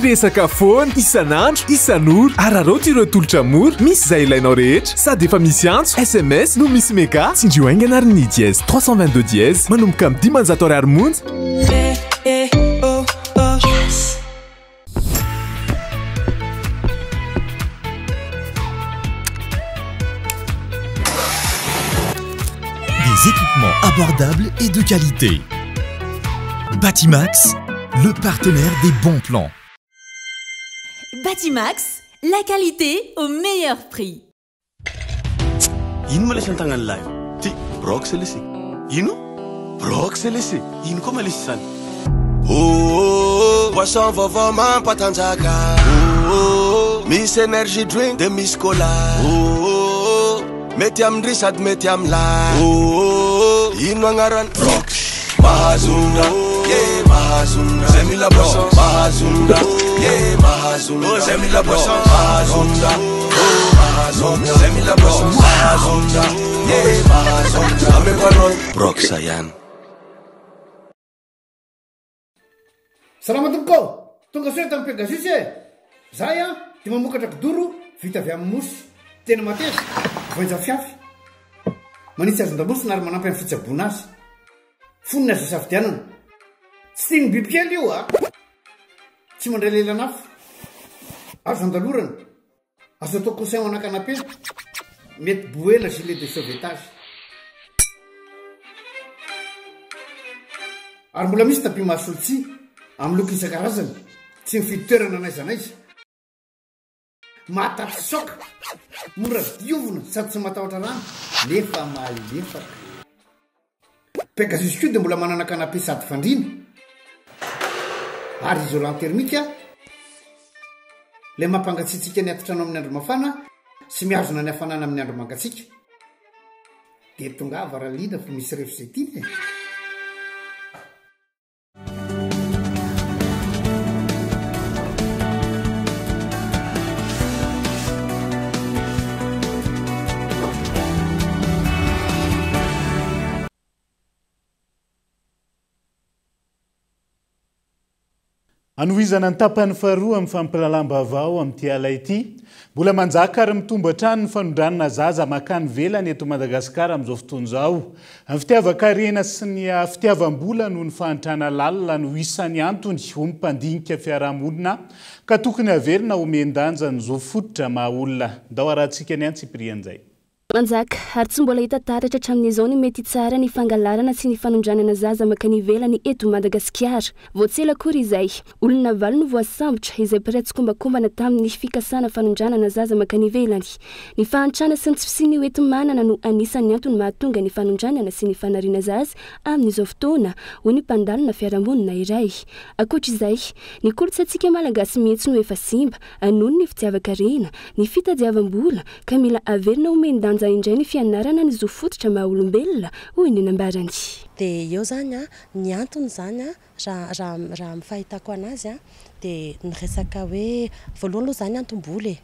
Miresaka foana, isan'andro, isan'ora. Araraoty ireo tolotra mora, misy izay ilainao rehetra. Sady efa misy antso, sms, no misy mega. Tsindrio haingana ary ny dièse 322 dièse manomboka amin'ny 500 ariary monja. Des équipements abordables et de qualité. Batimax, le partenaire des bons plans. Batimax, la qualité au meilleur prix. Ino ma lesy an-tagnan'lah io? Ty brox lesy. Ino? Brox lesy. Ino koa ma lesy izany? Oh, boisson vaovao mampatanjaka. Oh, misy energy drink de misy cola. Oh, mety amin-dry sady mety amin'lah. Oh, ino agnarany? Brox. Mahazondra, yeah, mahazondra. Zay mila boisson, mahazondra, yeah, mahazondra. Oh, zay mila boisson, mahazondra, oh, mahazondra. Zay mila boisson, mahazondra, yeah, mahazondra. Ameko anao, Brox ihany. Salama tompoko ô! Tonga soa eto amin'ny Pegasus e! Zahay an, dia mamokatra kidoro vita avy amin'ny mousse. Tena mateza, voainja fiafy. Manitsy hazon-damosina ary manampy amin'ny fitsaboana azy. Fonony azo isafidianana. Tsy tian'ny bibikely io a! Tsy mandray lelan'afo. Azo andalorana. Azo atao coussin ho ana canapé. Mety boena gilet de sauvetage. Ary mbola misy tapis mahasolo tsihy amin'ny loko isan-karazany. Tsy mifidy toerana n'aiza n'aiza. Mahatafitsoaka, mora diovina sady tsy matahotra rano nefa malefaka. Pegasus koa dia mbola manana canapé sady fandriana ary isolant thermique ilay mampangatsiatsiaka ny atitrano amin'ny andro mafana sy mihazona ny hafanana amin'ny andro mangatsiaka. Dia tongava raha liana fa misy ref izay tiana e! Hanohizana ny tapany faharoa amin'ny fampilalam-baovao amin'ity ala ity. Mbola manjaka ary mitombo hatrany ny fanondranana zaza mankany ivelany eto Madagasikara amin'izao fotoana izao. Ny fitiavan-karena sy ny fitiavam-bola noho ny fahantrana lalina no isan'ny antony, hoy ny mpandinika fiarahamonina, ka tokony haverina homen-danja ny zo fototra maha olona. Ndao harahantsika ny antsipirian'izay. Manjaka, ary tsy mbola hita taratra hatramin'izao ny mety hitsaharan'ny fangalarana sy ny fanondranana zaza mankany ivelany eto Madagasikara. Vao tsy ela akory izay, olona valo no voasambotra izay mpiray tsikombakombana tamin'ny fikasana fanondranana zaza mankany ivelany. Ny fahantrana sy ny tsy fisian'ny hoenti-manana no anisan'ny antony mahatonga ny fanondranana sy ny fanariana zaza amin'izao fotoana, hoy ny mpandalina fiarahamonina iray. Ankoatra izay, ny kolontsaintsika malagasy mihitsy no efa simba noho ny fitiavan-karena, ny fitadiavam-bola, ka mila averina omen-danja indray ny fianarana ny zo fototra maha olombelona, hoy ny nambarany. Dia eo izany an, ny antony izany an, raha raha raha amin'ny fahitako an'azy an, dia ny resaka hoe, voalohany aloha izany antom-bola e.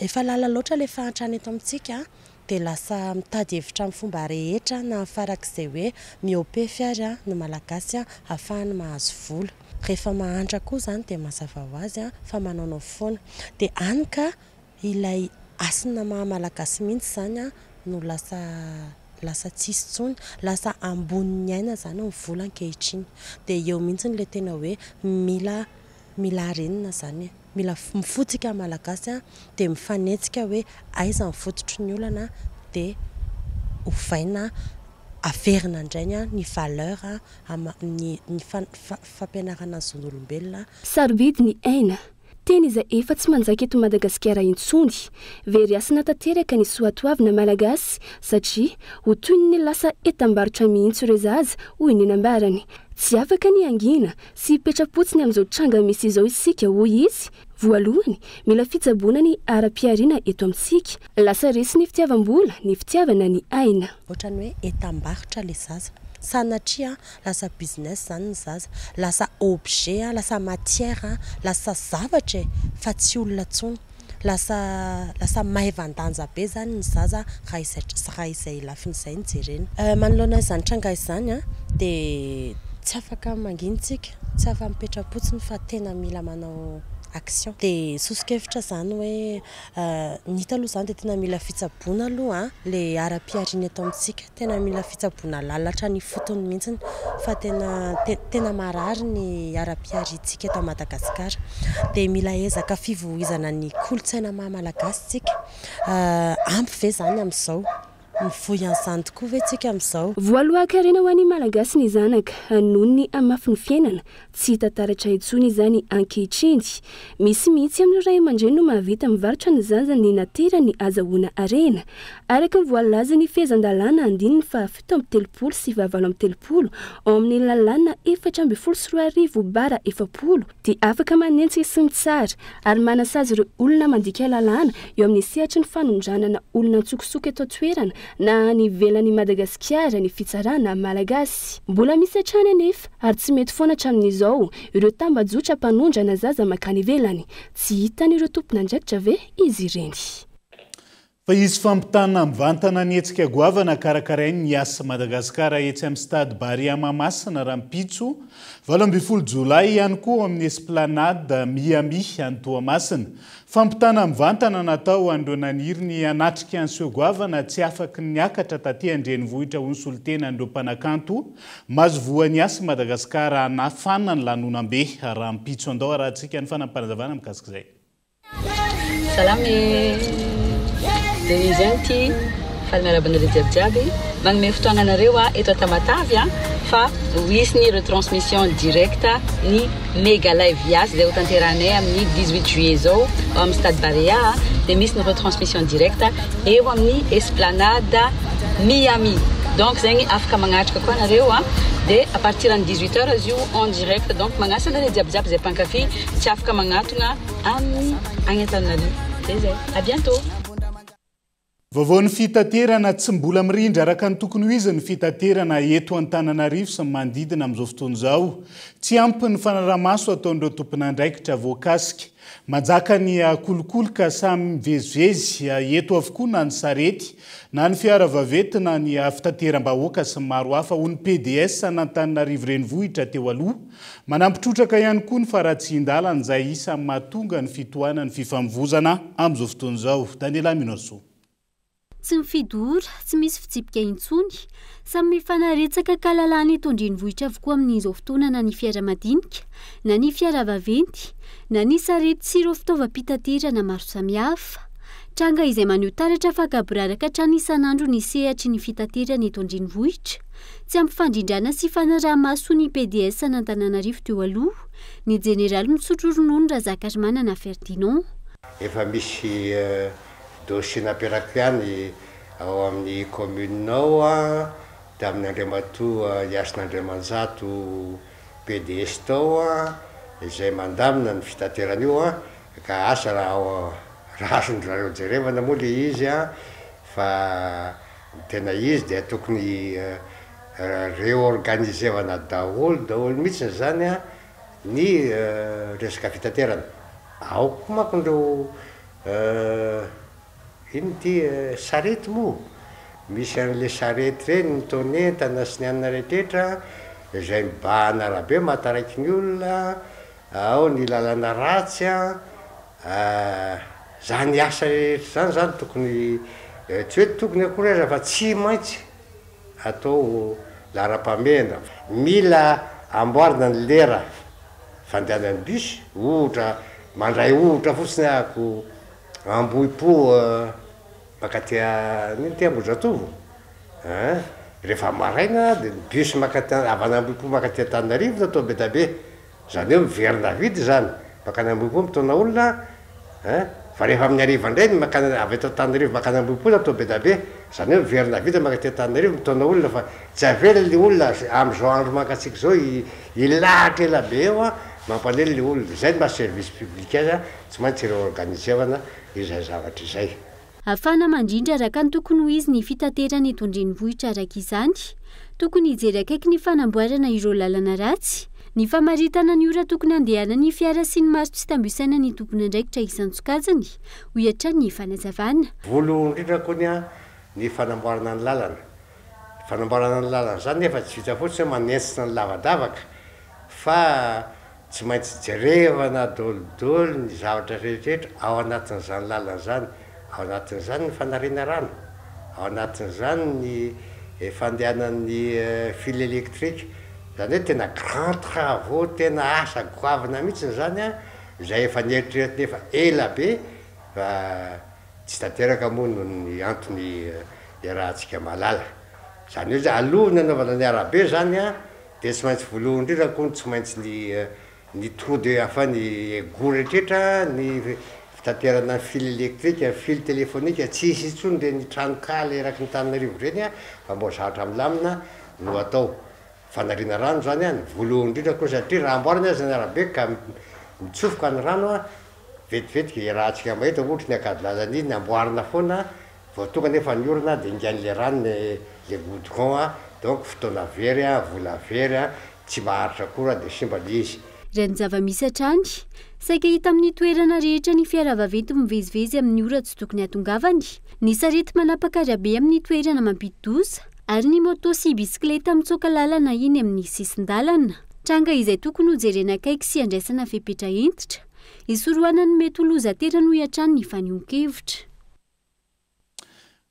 Efa lalina loatra ilay fahantrana eto amintsika an, dia lasa mitady hevitra amin'ny fomba rehetra na farak'izay hoe mihoa-pefy ary an, ny Malagasy an, ahafahany mahazo vola. Rehefa mahantra koa izany dia mazava ho azy an, fa manaonao foana. Dia any ka Ilay hasina maha malagasy mihitsy izany no lasa lasa tsisy intsony, lasa ambonin'ny aina izany ny vola ankehitriny. Dia eo mihitsy ilay tena hoe mila mila harenina izany e. Mila mifoha tsika malagasy dia mifanetsika hoe aiza ny fototry ny olana dia ovaina averina indray ny valeur ny ny fampianarana ny zon'olombelona. Sarobidy ny aina. Teny izay efa tsy manjaka eto Madagasikara intsony. Very hasina tanteraka ny soatoavina malagasy satria ho toy ny lasa entam-barotra mihitsy ireo zaza, hoy ny nambarany. Tsy afaka ny hangina sy hipetra-potsiny amin'izao tranga misy izao isika, hoy izy. Voalohany, mila fitsaboana ny ara-pihariana eto amintsika. Lasa resy ny fitiavam-bola, ny fitiavana ny aina. Ohatran'ny hoe entam-barotra ilay zaza. Sanatria lasa business zany ny zaza, lasa objet, lasa matière, lasa zavatra e, fa tsy olona intsony, lasa lasa maivan-danja be zany ny zaza raha izay raha izay lafiny izay no jerena. Manoloana izany tranga izany dia tsy afaka mangina isika, tsy afa mipetra-potsiny fa tena mila manao action. Dia soso-kevitra izany hoe ny hita aloha izany dia tena mila fitsaboana aloha ilay ara-pihariana eto amintsika. Tena mila fitsaboana lalina hatrany ifotony mihitsy fa tena tena marary ny ara-pihariantsika eto Madagasikara. Dia mila ezaka fivoizana ny kolontsaina maha malagasy tsika. Ampy ve izany amin'izao? Mivoy an'izany tokoa ve tsika amin'izao? Voalohan-karena ho an'ny Malagasy ny zanaka noho ny hamafin'ny fiainana. Tsy hita taratra intsony izany ankehitriny. Misy mihitsy amin'ireo ray aman-dreny no mahavita mivarotra ny zazany naterany azahoana harena. Araka ny voalazan'ny fehezan-dalàna andininy faha 37 sy faha 38 ao amin'ny lalàna 2014 bara 40 dia afaka manenjika sy mitsara ary manasazy ireo olona mandika lalàna eo amin'ny sehatry ny fanondranana olona an-tsokosoko eto an-toerana na any ivelan'i Madagasikara ny fitsarana malagasy. Mbola misy hatrany anefa ary tsy mety foana hatramin'izao ireo tambajotra mpanondrana zaza mankany ivelany. Tsy hitan'ireo tompon'andraikitra ve izy ireny? Fa hisy fampitana mivantana ny hetsika goavana karakarain'ny Yas Madagascar etsy amin'ny Stade Barea Mahamasina rahampitso 18 jolay ihany koa ao amin'ny Esplanade Miami any Toamasina. Fampitana mivantana natao ho an'ireo naniry ny hanatrika ny seho goavana tsy afaky ny niakatra taty an-drenivohitra ho nisolontena an'ireo mpanakanto mazovoan'ny Yas Madagascar hanafana ny lanonam-be rahampitso. Andao harahantsika ny fanampinazavana mikasika izay. Salama e! Denise ihany ity, faly miarahaba anareo jiaby jiaby. Magnome fotoagna anareo aho eto a Tamatave a, fa ho hisy ny retransmission direct ny Mega Live Yas izay ho tanterahanay amin'ny 18 juillet izao ao amin'ny Stade Barea a, dia misy ny retransmission direct eo amin'ny Esplanade Miami. Donc zegny afaka magnatrika koa nareo a, dia à partir ny 18 heures izy io en direct donc magnasa anareo jiaby jiaby izay mpankafy tsy afaka magnatogna amin'ny agny Antananarivo. Zay zay. À bientôt. Vaovaon'ny fitaterana, Tsy mbola mirindra araka ny tokony ho izy ny fitaterana eto Antananarivo sy ny manodidina amin'izao fotoana izao. Tsy ampy ny fanaraha-maso ataon'ireo tompon'andraikitra voakasika. Manjaka ny kolikoly ka samy mivezivezy eto avokoa na ny sarety, na ny fiara vaventy na ny fitateram-bahoaka sy ny maro hafa, hoy ny PDS an'Antananarivo Renivohitra teo aloha. Manampy trotraka ihany koa ny faharatsian-dalana izay isan'ny mahatonga ny fitohanan'ny fifamoivozana amin'izao fotoana izao. Daniela Minosoa. Tsy mifidy ora, tsy misy fitsipika intsony. Samy mifanaretsaka kalalahana eto an-drenivohitra avokoa amin'izao fotoana na ny fiara madinika, na ny fiara vaventy, na ny sarety sy ireo fitaovam-pitaterana maro samihafa. Tranga izay maneho taratra fa gaboraraka hatrany isan'andro ny sehatry ny fitaterana eto an-drenivohitra. Tsy ampy fandrindrana sy fanaraha-maso ny PDS an'Antananarivo teo aloha, ny jeneraly misotro ronono Razakarimanana Ferdinand. Efa misy dossier napetrako ihany ao amin'ny commune ao tamin'ny Andriamatoa Hasina Andriamanjato PDS tao izay mandamina ny fitaterana io Ka asa raha raha azon-dry zareo jerevana moa le izy an, fa ny tena izy dia tokony reorganiser-vana daholo daholo mihitsiny zany an ny resaka fitaterana. Ao koa manko ireo inona ity sarety moa? Misy an'le sarety ireny mitaona entana sy ny anona rehetraretra izay mibahana arabe mahataraiky ny olona, Ao ny lalana ratsy an, zany asa rehetra zany zany tokony, tsy hoe tokony akory aza fa tsy maintsy atao laharam-pahamehana. Mila amboarina ny lera fandehanan'ny bus, ohatra mandray ohatra fotsiny ahako Ambohipo mankaty inona ty Ambohijatovo an, rehefa maraina dia ny bus mankaty avy any Ambohipo mankaty Antananarivo no atao be dia be. Izany hoe miverina vide izany, mankany Ambohipo mitaona olona an, fa rehefa amin'ny hariva indray ny mankany avy eto Antananarivo mankany Ambohipo no atao be dia be, izany hoe miverina vide mankaty Antananarivo mitaona olona fa tsy avela ilay olona amin'izao andro mangatsiaka izao hilahatra ela be eo an, mampalahelo ilay olona, izay no maha service public azy an, tsy maintsy reorganiser-vana izay zavatra izay. Ahafahana mandrindra araka ny tokony ho izy ny fitaterana eto an-drenivohitra araka izany. Tokony hijery akaiky ny fanamboarana ireo lalana ratsy, ny famaritana ny ora tokony handehanan'ny fiara sy ny maro tsy tambo isaina ny tompon'andraikitra isan-tsokajiny, hoy hatrany ny fanazavana. Voalohany indrindra kony ny fanamboarana ny lalana. Ny fanamboarana ny lalana izany nefa tsy vita fotsiny hoe manentsina ny lavadavaka fa Tsy maintsy jerevana dolidoly ny zavatra rehetrarehetra ao anatin'izany lalana izany, ao anatin'izany ny fanariana rano, ao anatin'izany ny fandehanan'ny fil électrique, izany hoe tena grand travaux, tena asa goavana mihitsy izany an, izay efa neritreretina efa ela be fa tsy tanteraka moa noho ny antony iarahantsika mahalala. Izany hoe alohan'ny hanaovana ny arabe izany an, Dia tsy maintsy voalohany indrindra koa ny tsy maintsy ny ny trou de enfin ny égout rehetrretra, ny fitaterana ny fil électrique, ny fil téléphonique, tsy hisy intsony ireny tranonkala eraky ny Antananarivo ireny fa mba ho zavatra milamina no atao. Fanariana rano izany an, ny voalohany indrindra koa satria raha amboarina aza ny arabe ka mitsofoka ny rano an, vetivetiky iarahantsika mahita ohatra ny Ankadilalana iny amboarina foana Vao tonga nefa ny orana dia ingain'le rano le le goudron a, donc fotoana very a, vola very a, tsy maharitra akory a dia simba le izy. Raha ny zava-misy hatrany, saika hita amin'ny toerana rehetra ny fiara vaventy mivezivezy amin'ny ora tsy tokony hahatongavany, ny sarety manapaka arabe amin'ny toerana mampidi-doza, ary ny moto sy bisikileta mitsoaka lalana eny amin'ny sisin-dalana. Tranga izay tokony hojerena akaiky sy handraisana fepetra hentitra, hisorohana ny mety ho loza aterany hoy hatrany ny fanehoan-kevitra.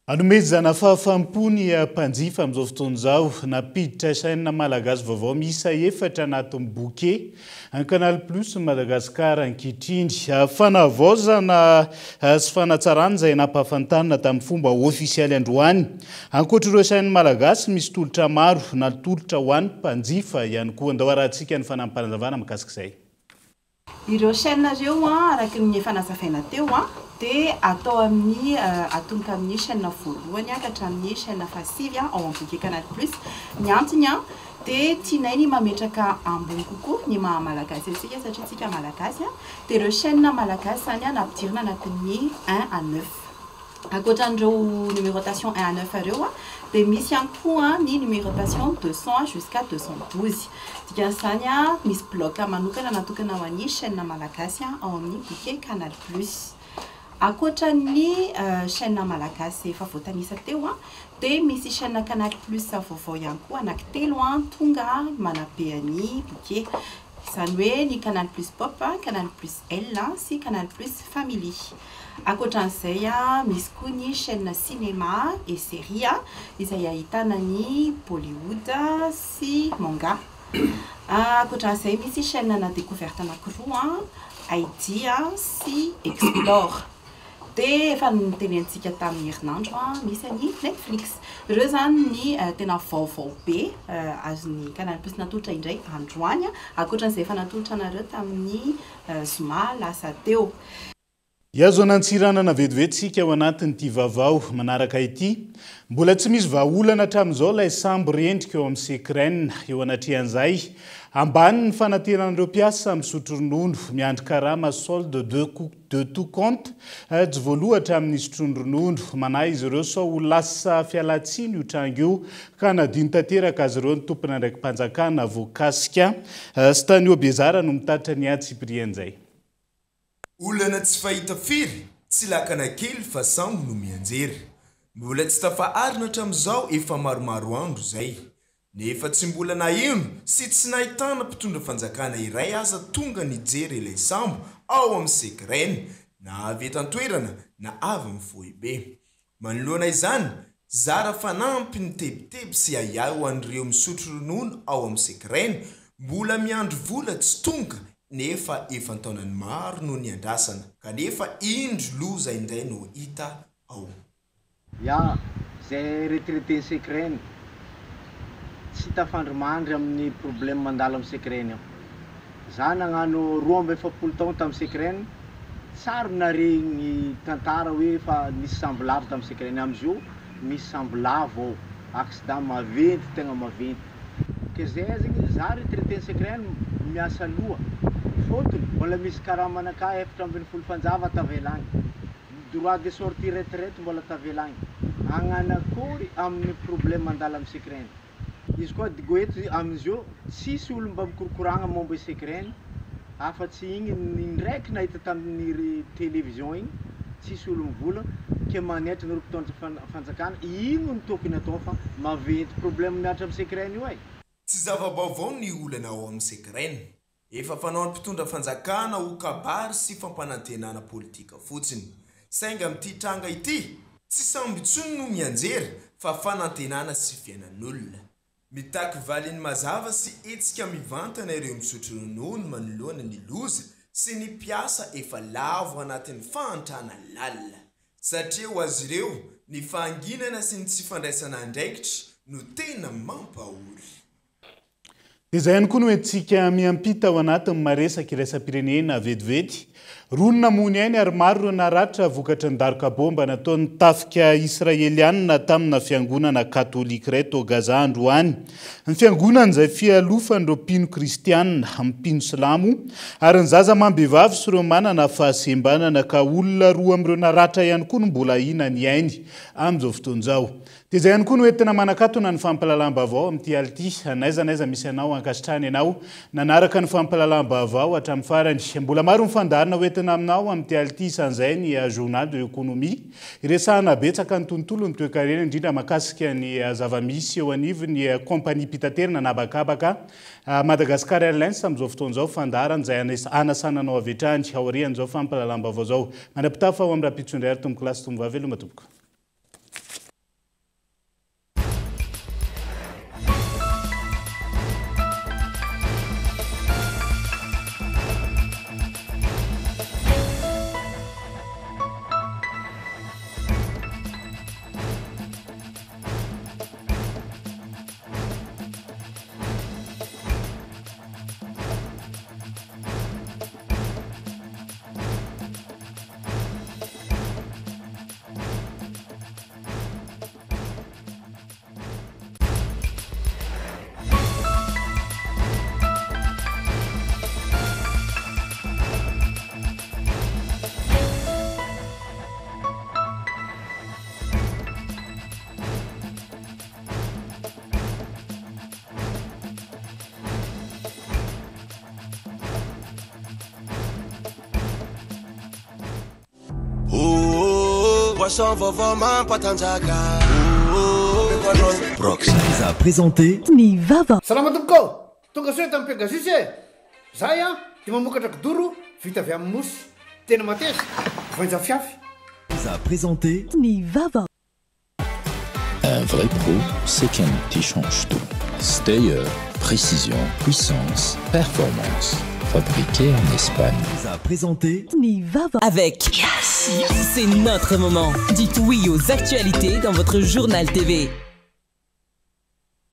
Anomezana fahafaham-po ny mpanjifa amin'izao fotoana izao. Nampiditra chaîne malagasy vaovao miisa efatra anatin'ny bouquet Canal Plus Madagascar ankehitriny. Fanavaozana sy fanatsarana izay nampahafantarina tamin'ny fomba ofisialy androany. Ankoatra ireo chaîne malagasy, misy tolotra maro natolotra ho an'ny mpanjifa ihany koa. Andao harahantsika ny fanampim-panazavana mikasika izay. Ireo chaîne ireo araka ny efa nazavaina teo dia atao amin'ny atomboka amin'ny chaîne voalohany ka hatramin'ny chaîne fahasivy ao amin'ny bouquet Canal Plus. Ny antony dia tianay ny mametraka ambony kokoa ny maha malagasy antsika satria tsika malagasy dia ireo chaîne malagasy izany nampidirina anatin'ny un à neuf. Ankoatra an'ireo numérotation un à neuf ireo dia misy ihany koa ny numérotation 200 jusqu'à 212. Dikan'izany misy bloc manokana natokana ho an'ny chaîne malagasy ao amin'ny bouquet Canal Plus. Ankoatra ny chaîne malagasy efa voatanisa teo dia misy chaîne Canal Plus vaovao ihany koa anankitelo tonga manabe ny bouquet. Izany hoe ny Canal Plus Pop, Canal Plus L sy Canal Plus Family. Ankoatra an'izay, misy koa ny chaîne cinéma et série izay ahitana ny Bollywood sy manga. Ankoatra an'izay, misy chaîne ana découverte anankiroa, Heidi sy Explore. Dia efa notenenintsika tamin'ny herinandro, misy an'i Netflix. Ireo izany ny tena vaovao be azon'ny Canal Plus natolotra indray androany, ankoatra an'izay efa natolotra anareo tamin'ny zoma lasa teo. Hihazo an'Antsiranana vetivety isika ao anatin'ity vaovao manaraka ity. Mbola tsy misy vahaolana hatramin'izao ilay sambo rendrika eo amin'ny Secren. Eo anatrehan'izay, ambany ny fanantenan'ireo mpiasa misotro ronono, miandry karama solde de de tout compte tsy voaloa hatramin'ny nisotroany ronono. Manahy izy ireo sao ho lasa fialantsiny io tranga io ka hanadino tanteraka azy ireo ny tompon'andraiki-panjakana voakasika. Stanio Bezara no mitatitra ny antsipirian'izay. Olana tsy fahita firy, tsy lakana kely fa sambo no mianjera. Mbola tsy tafaharina hatramin'izao efa maromaro andro izay. Nefa tsy mbola naheno sy tsy nahitana mpitondra fanjakana iray aza tonga nijery ilay sambo ao amin'ny Secren, na avy eto an-toerana na avy amin'ny foibe. Manoloana izany, zara fanampy ny tebiteby sy ahiahy ho an'ireo misotro ronono ao amin'ny Secren, mbola miandry vola tsy tonga nefa efa an-taonany maro no niandrasana, kanefa indro loza indray no hita ao. Ya, zay retraité Secren, tsy tafandry mandry amin'ny problème mandalo amin'ny Secren ao. Za nagnano 42 taogno tamin'ny Secren, Tsary nare ny tantara hoe fa nisy sambo lavo tam secret amzio misy sambo lavo ao accident maventy tegna maventy ke zay zegny za retraite ny secret miasa loha fôtony mbola misy karamanakah 14 fanjava tavela agny droit de sortie retraite mbola tavela agny agnanakôry aminy problème mandalo am secret Izy koa digo eto amin'izao tsisy olo mba mikorokoragna momba i Secren afa tsy igny indraiky nahita tamin'ny télévision igny tsisy olo mivola ke magnaitra anareo mpitondra fanjakana ino no tokony atao fa maventy problème mihatra am Secren io e. Tsy zava-baovao ny olana ao amin'ny Secren. Efa fanaon'ny mpitondra fanjakana ho kabary sy fampanantenana politika fotsiny. Saingy amin'ity tranga ity, tsy sambo intsony no mianjera fa fanantenana sy fiainan'olona. Mitaky valiny mazava sy hetsika mivantana ireo misotro ronono manoloana ny loza sy ny mpiasa efa lavo anatin'ny fahantrana lalina. Satria ho azy ireo, ny fahanginana sy ny tsy fandraisana andraikitra no tena mampahory. Dia izay ihany koa no entintsika miampita ao anatin'ny maresaka iraisam-pirenena vetivety. Roa no namoy ny ainy ary maro ireo naratra vokatry ny daroka baomba nataon'ny tafika israelianina tamina fiangonana katolika iray tao Gaza androany. Ny fiangonana izay fialofan'ireo mpino kristianina, mpino silamo ary ny zaza amam-behivavy sy ireo manana fahasembanana ka olona roa amin'ireo naratra ihany koa no mbola ahiana ny ainy amin'izao fotoana izao. Dia izay ihany koa no entina manakatona ny fampahalalam-baovao amin'ity alina ity. N'aiza n'aiza misy anao, ankasitrahana ianao nanaraka ny fampahalalam-baovao hatramin'ny farany. Mbola maro ny fandaharana ho entina aminao amin'ity alina ity, isan'izay ny Journal de l'économie. Hiresahana betsaka ny tontolon'ny toekarena, indrindra mahakasika ny zava-misy eo anivon'ny kaompaniam-pitaterana an'habakabaka Madagascar Airlines amin'izao fotoana izao. Fandaharana izay hanasana anao avy hatrany aorian'izao fampahalalam-baovao izao. Mandra-pitafa ho amin'ny rahampitso indray ary tompokolahy sy tomovavy veloma tompoko. Boisson vaovao mampatanjaka Brox vous a présenté Ny vava. Salama tompoko ô! Tonga soa eto amin'ny Pegasus e! Zahay an, dia mamokatra kidoro vita avy amin'ny mousse. Tena mateza, voainja fiafy. Vous a présenté Ny vava. Un vrai pro, c'est un outil change tout. Steyer, précision, puissance, performance. fabriqué en Espagne. A présenté Avec C'est notre moment. Dites oui aux actualités dans votre journal TV.